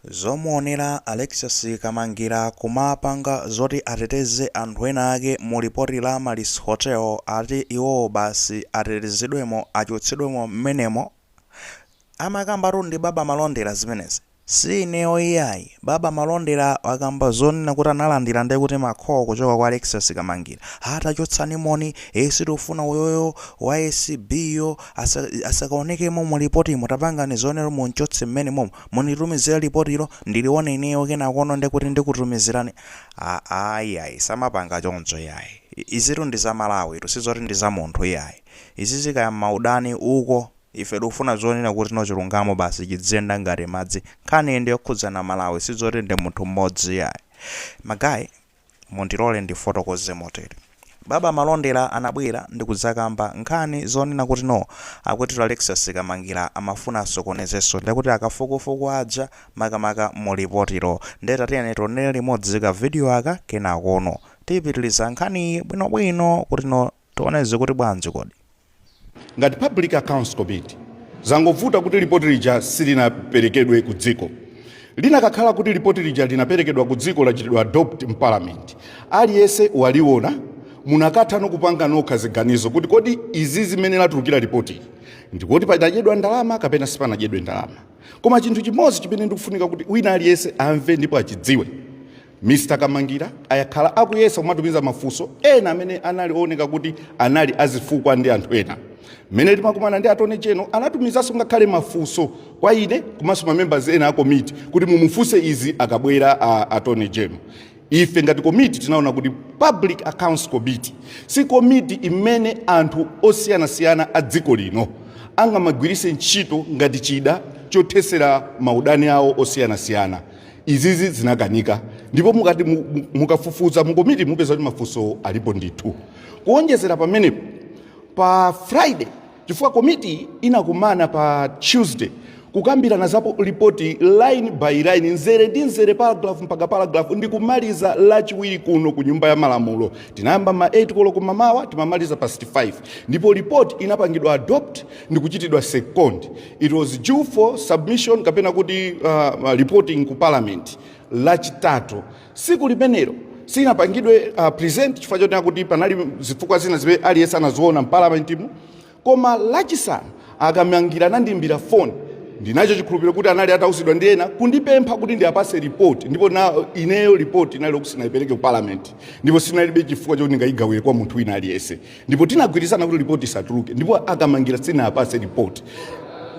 Zomuonera Alexious Kamangira kumapanga zoti ateteze anthu ena ake mu lipoti la Amaryllis Hotel, ati iwowo basi atetezedwemo, achotsedwemo mmenemo. Amakambatu ndi Baba Malondera zimenezi. Si ineyo iyayi. Baba Malondera akamba zonena kuti analandira ndekuti ma call kuchoka kwa Alexious Kamangira. "Atachotsani moni, sitikufuna uyoyo wa ACB yo asakaonekemo mu lipotimo, tapangani zonero munchotse mmene momo, munditumizire lipotilo ndilione ineyo, kenakono ndekuti ndikutumizirani." Ayi ayi, samapanga choncho iyayi. Izitu ndi za Malawi tu, sizoti ndi za munthu iyayi. Izi zikaya maudani uko, ife tikufuna zonena kuti no, chilungamo basi chidziyenda ngati madzi. Nkhani ndi yokhudzana Malawi, sizoti ndi munthu mmodzi iyayi. Ma guys, mundilole ndifotokoze motere. Baba Malondera anabwera ndi kudzakamba nkhani zonena kuti no, akuti Alexious Kamangira amafuna asokonezenso ndekuti akafukufuku aja, makamaka mu lipotilo. Ndeta tiyeni tionere limodzi ka video aka, kenakono tipitiliza nkhani bwinobwino kuti no, tioneze kuti bwanji kodi. Ngati Public Accounts Committee, zangovuta kuti ripoti lija silinaperekedwe ku dziko. Linakakhala kuti ripoti lija linaperekedwa ku dziko, lachitidwa adopt m'parliament, aliyense waliona, munakatha nokupanga nokha ziganizo kuti kodi izi zimene latulukira ripoti ndikuti panadyedwa ndalama kapena sipanadyedwe ndalama. Koma chinthu chimodzi chimene ndikufunika kuti wina aliyense amve ndipo achidziwe, Mr Kamangira ayakhala akuyesa kumatumiza mafunso ena amene anali ooneka kuti anali azifukwa ndi anthu ena. Mmene timakumana ndi Attorney General, anatumizanso ngakhale mafunso kwa ine komanso ma members ena a komiti kuti mumufunse izi akabwera a Attorney General. Ife ngati komiti tinaona kuti Public Accounts Committee si komiti imene anthu osiyanasiyana a dziko lino angamagwiritse ntchito ngati chida chothesera maudani awo osiyanasiyana. Izizi zinakanika, ndipo mukati mukafufuza mukomiti mupeza kuti mafunso alipo ndithu. Kuonjezera pamenepo, pa Friday, chifukwa komiti inakumana pa Tuesday kukambirana zapo ripoti line by line, nzere ndi nzere, paragraph mpaka paragraph, ndi kumaliza Lachiwiri kuno ku Nyumba ya Malamulo. Tinayamba ma 8 koloko mamawa, timamaliza past 5, ndipo report inapangidwa adopt ndi kuchitidwa second. It was due for submission kapena kuti reporting ku parliament Lachitatu. Siku limenelo sinapangidwe present chifukwa chonena kuti panali zifukwa zina zimene aliyense anaziona m'parliamentimu. Koma Lachisanu Akamangira anandiimbira foni, ndinacho chikhulupiriro kuti anali atausidwa ndi ena, kundipempha kuti ndiapase report. Ndipo na ineyo report inali kuti sinayipereke ku parliament, ndipo sinalibe chifukwa choti ndingayigawire kwa munthu wina aliyense, ndipo tinagwirizana kuti report isatuluke, ndipo Akamangira sinapase report.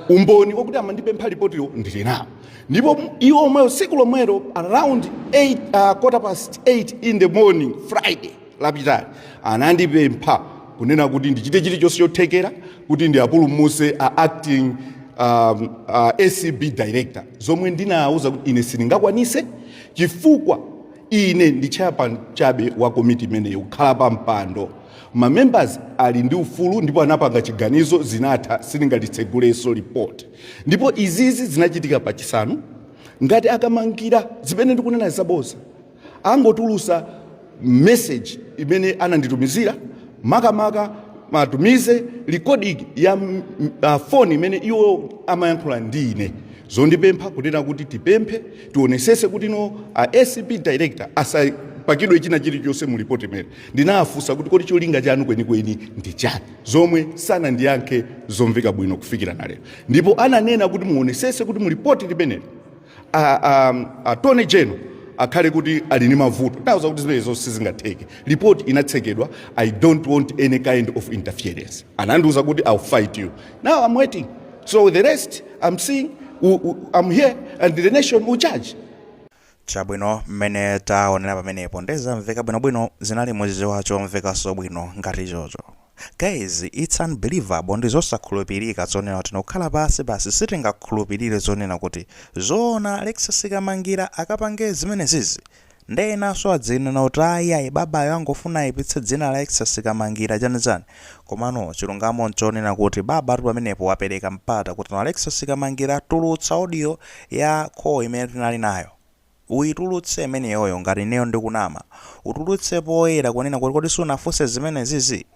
Umboni wakuti amandipempha ripotiyo ndili nawo. Ndipo iwo omweyo siku lomwero around 8, quarter past 8 in the morning, Friday lapitali, anandipempha kunena kuti ndichite chilichonse chothekera kuti ndiapulumuse a acting ACB director, zomwe ndinawuza kuti ine sindingakwanise chifukwa ine ndi chairman chabe wa komiti imeneyo, kukhala pa mpando. Ma members ali ndi ufulu ndipo anapanga chiganizo, zinatha, sindingalitsegulenso report. Ndipo izizi zinachitika pachisanu. Ngati Akamangira zimene ndikunena zaboza, angotulusa message imene ananditumizira, makamaka matumize recording ya phone imene iwo amayankhula ndi ine, zondipempha kunena kuti tipemphe, tionesese kuti no, a ACB director asapakidwe china chilichonse mu ripoti imene. Ndinafunsa kuti kodi cholinga chanu kwenikweni ndi chani, zomwe sanandiyankhe zomveka bwino kufikira na lero. Ndipo ananena kuti muonesese kuti mu ripoti limenelo Attorney General akhale kuti ali ndi mavuto. Ndauza kuti zimenezo sizingatheke, report inatsekedwa, I don't want any kind of interference. Anandiuza kuti, "I'll fight you." Now I'm waiting, so the rest I'm seeing, I'm here and the nation will judge. Chabwino, mmene taonera pamenepo ndezamveka bwinobwino, zinali muchichewa chomvekanso bwino ngati chocho. Guys, it's unbelievable, ndi zosakhulupirika zonena kuti nokhala pasi basi sitingakhulupirire zonena kuti zoona Alexious Kamangira akapange zimenezizi. Ndenanso adzinena kuti ayi ayi, babayo angofuna ayipitse dzina la Alexious Kamangira, chanichani. Komano chilungamo nchonena kuti baba tu pamenepo wapereka mpata kuti no, Alexious Kamangira, tulutsa audio ya call imene tinali nayo, uyitulutse imeneyoyo. Ngati ineyo ndikunama, utulutse poyera kunena kuti kodi sunafunse zimenezizi?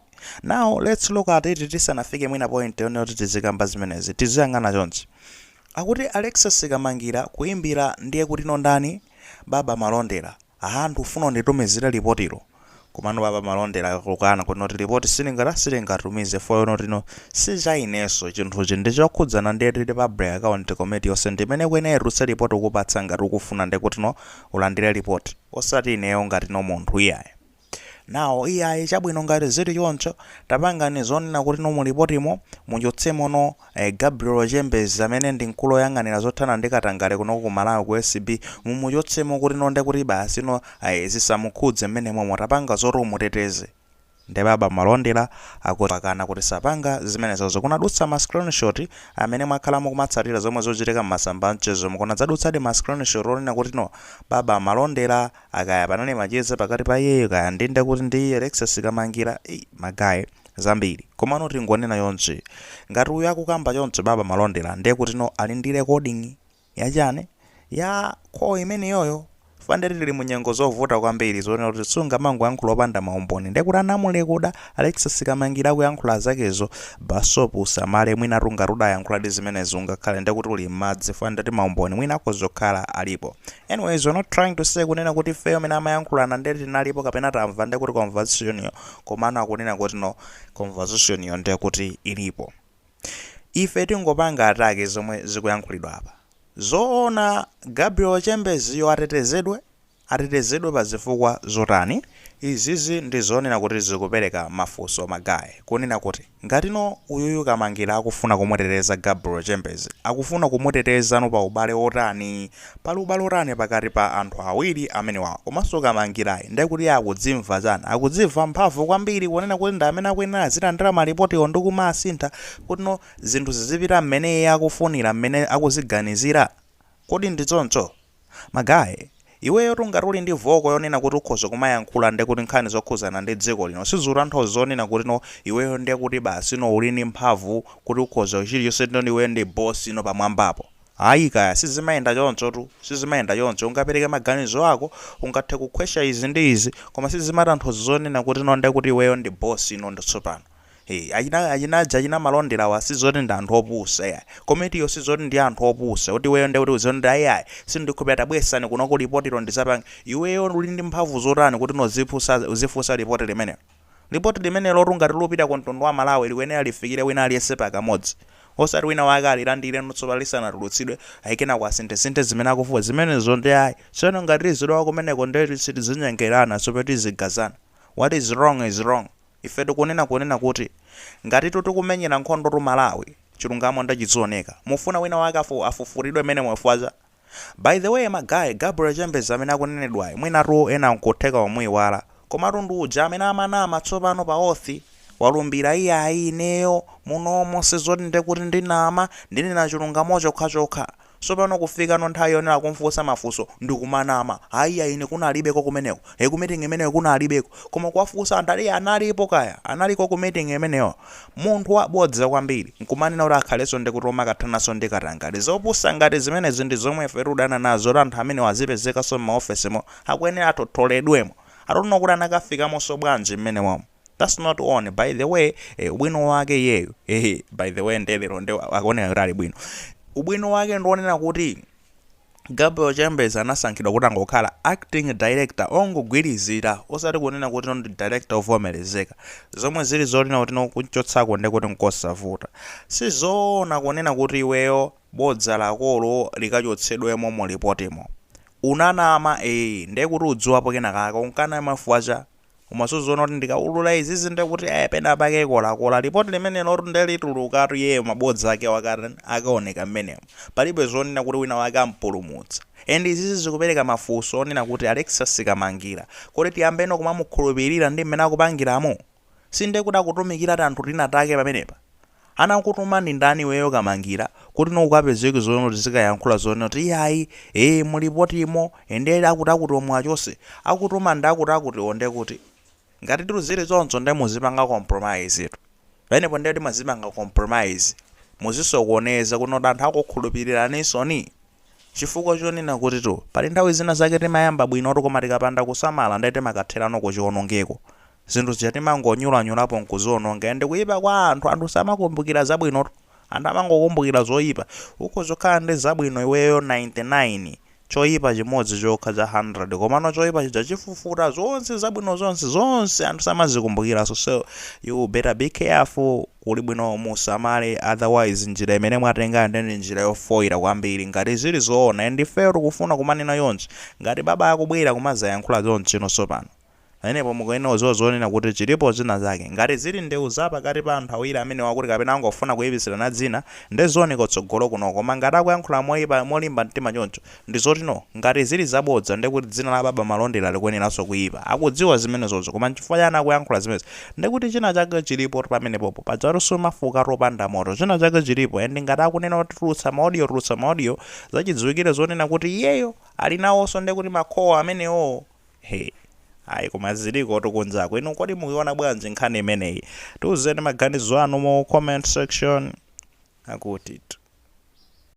Now let's look at it. Tisanafike mwina point yonena kuti tizikamba zimenezi, tiziyang'ana chonchi. Akuti Alexious Kamangira kuimbira ndiye kuti no ndani? Baba Malondera. Aha, ndikufuna unditumizire lipotilo. Komano Baba Malondera akukana kuti noti lipoti silingatumize foyo notino sichaineso chinthuchi ndi chokhudzana ndiye tili Public Account Committee yonse ndimene kuyenera itulutse lipoti ukupatsa ngati ukufuna ndiye kuti no ulandire lipoti osati ineyo ngati no munthu iyayi. Nawo iyayi chabwino ngati zili choncho tapangani zonena kuti no mulipotimo muchotsemo no Gabriel Chembezi amene ndi mkulu oyang'anira zothana ndi katangale kuno ku Malawi ku ACB mumuchotsemo kuti no ndekuti basi no zisamukhudze mmenemomo tapanga zoti umuteteze. Nde Baba Malondera akukana kuti sapanga zimenezozo. Kunadutsa ma screenshot amene mwakhala mukumatsatira zomwe zochitika mmasamba a mchezomu kunadzadutsadi ma screenshot onena kuti no Baba Malondera akaya panali macheza pakati pa iyeyo kaya ndi ndekuti ndi Alexious Kamangira ei magaye zambiri. Komano tingonena chonchi ngati uyu akukamba choncho Baba Malondera ndiye kuti no ali ndi recording yachani ya call imeneyoyo chifukwa ndiye tili mu nyengo zovuta kwambiri zonena kuti sungamangoyankhula opanda maumboni ndiye kuti anamulekoda Alexious Kamangira akuyankhula zakezo basopu usamale mwinatu ngati udayankhuladi zimenezo ungakhale ndiye kuti uli m'madzi chifukwa ndati maumboni mwina akhoza kukhala alipo. Anyways, we're not trying to say kunena kuti ifeyo mene amayankhulana ndiye tinalipo kapena tamva ndiye kuti conversation yo komano akunena kuti no conversation yo ndiye kuti ilipo. Ife tingopanga attack zomwe zikuyankhulidwa apa. Zoona Gabriel Chembeziyo atetezedwe? Atetezedwe pa zifukwa zotani? Izizi ndi zonena kuti zikupereka mafunso ma guy. Kunena kuti ngatino uyuyu Kamangira akufuna kumuteteza Gabriel Chembezi, akufuna kumutetezano pa ubale otani? Pali ubale otani pakati pa anthu awiri amenewawa? Komanso Kamangirayi ndekuti akudzimva chani? Akudzimva mphamvu kwambiri kunena kuti ndi amene akuyenera azilandira malipotiwo ndi kumasintha kuti no zinthu zizipita mmene iye akufunira mmene akuziganizira? Kodi ndi choncho? Ma guy, iweyotu ngati uli ndi vocal yonena kuti ukhoza kumayankhula ndekuti nkhani zokhuzana ndi dziko lino sizikutanthauza zonena kuti no iweyo ndekuti basi no uli ndi mphamvu kuti ukhoza chilichonse no iweyo ndi boss no pamwambapo. Ayi kaya sizimayenda chonchotu, sizimayenda choncho. Ungapereke maganizo ako, ungathe kukhwesha izi ndi izi, koma sizimatanthauza zonena kuti no ndekuti iweyo ndi boss ino ndi tsopano. Hey, achina achinaja achina Malonderawa sizoti ndi anthu opusa yayi. Komitiyo sizoti ndi anthu opusa kuti iweyo ndekuti uzoti ndi ayi ayi sindikhulupirira tabwesani kunoko lipotilo ndizapange. Iweyo uli ndi mphamvu zotani kuti nozifunsa uzifunsa lipoti limenelo? Lipoti limenelotu ngati lupita ku mtundu wa Malawi likuyenera lifikire wina aliyense pakamodzi. Osati wina wake alilandire tsopano lisanatulutsidwe ayi kenako asinthesinthe zimene akufuna zimenezo ndi ayi. Tsono ngati tizilowa kumeneko ndiye sitizinyengerana tsopano tizigazana. What is wrong is wrong. Ife tikunena kunena kuti ngatitu tikumenyera nkhondotu Malawi chilungamo nde chizioneka. Mufuna wina wake afufutidwe mmenemo chifukwa cha. By the way ma guy, Gabriel Chembezi amene akunenedwayi mwinatu ena nkutheka kumuiwala komatu ndi uja amene amanama tsopano pa oath walumbira iyayi ineyo munomo sizoti ndekuti ndinama ndinena chilungamo chokhachokha. Sopano kufikano nthawi yonena kumfunsa mafunso ndikumanama ayi ine kunalibeko kumeneko e ku meeting imeneyo kunalibeko koma kuwafunsa anthu ati analipo kaya analiko ku meeting imeneyo munthu wabodza kwambiri nkumanena kuti akhalenso ndikuti omakathananso ndi katangale zopusa ngati zimenezi ndi zomwe ife tikudana nazo kuti anthu amene azipezekanso m'maofesimo akuyenera atotholedwemo. I don't know kuti anakafikamonso bwanji mmenemomo. That's not on. By the way, ubwino wake iyeyo by the way nde lero nde akuoneka kuti ali bwino. Ubwino wake ndionena kuti Gabriel Chambers anasankhidwa kuti angokhala acting director ongogwirizira osati kunena kuti no ndi director ovomerezeka zomwe zili zonena kuti no kuchotsako ndi kuti nkosavuta. Sizoona kunena kuti iweyo bodza lakolo likachotsedwemo mu lipotimo. Unanama ndiye kuti udziwapo kenakake unkanama chifukwa cha umazoziona kuti ndikaulula izizi ndekuti pena pake kolakola lipoti limenelo nde litulukatu iyeyo mabodza ake wakati akaoneka mmenemo. Palibe zonena kuti wina wake ampulumutsa. And izizi zikupereka mafunso onena kuti Alexious Kamangira kodi tiyambeno kumamukhulupirira ndi mmene akupangiramo? Sinde kuti akutumikira anthu tinatake pamenepa. Anakutuma ndi ndani iweyo Kamangira kuti no ukapezeke zonena kuti zikayankhula zonena kuti iyayi mulipotimo ende akuti akuti omwe achose akutuma ndi akuti akuti onde kuti ngati tuzili choncho nde muzipanga compromise tu pamenepo ndiye kuti mwazipanga compromise muzisokoneza kuti anthu akukhulupiriranisoni chifukwa chonena kuti tu pali nthawi zina zake timayamba bwinotu koma tikapanda kusamala ndiye timakatherano kuchiwonongeko. Zinthu zija timangonyulanyulapo nkuziononga ende kuyipa kwa anthu anthu samakumbukira zabwinotu. Anthu amangokumbukira zoyipa. Ukhoza kukhala ndi zabwino iweyo 99, choyipa chimodzi chokha cha 100, komano choyipa chija chifufuta zonse zabwino zonse zonse, anthu samazikumbukiranso. So you better be careful, kuli bwino musamale, otherwise njira imene mwatenga ndi njira yofoyira kwambiri. Ngati zili zoona, and ifeyo tikufuna kumanena yonse, ngati baba akubwera kumazayankhula zonse tsopano, pamenepo mukuyenera zonena kuti chilipo zina zake. Ngati zili ndewu za pakati pa anthu awiri amene wakuti kapena angofuna kuyipitsirana dzina, ndi zooneka kutsogolo kuno. Koma ngati akuyankhula moyipa, molimba mtima choncho, ndi zoti no, ngati zili zabodza, ndi kuti dzina la baba Malondera likuyeneranso kuyipa. Akudziwa zimenezozo, koma nchifukwa chani akuyankhula zimenezi? Ndikuti china chake chilipo pamenepopo. Padzatu mafuka topanda moto, china chake chilipo. And ngati akunena kuti tulutsa ma audio, tulutsa ma audio, zachidziwikire zonena kuti iyeyo ali nawonso, ndi kuti makhowa amenewo he ayi, koma ziliko tikunzako. Inu kodi mukuiona bwanji nkhani imeneyi? Tiuzeni maganizo anu mu comment section. Akuti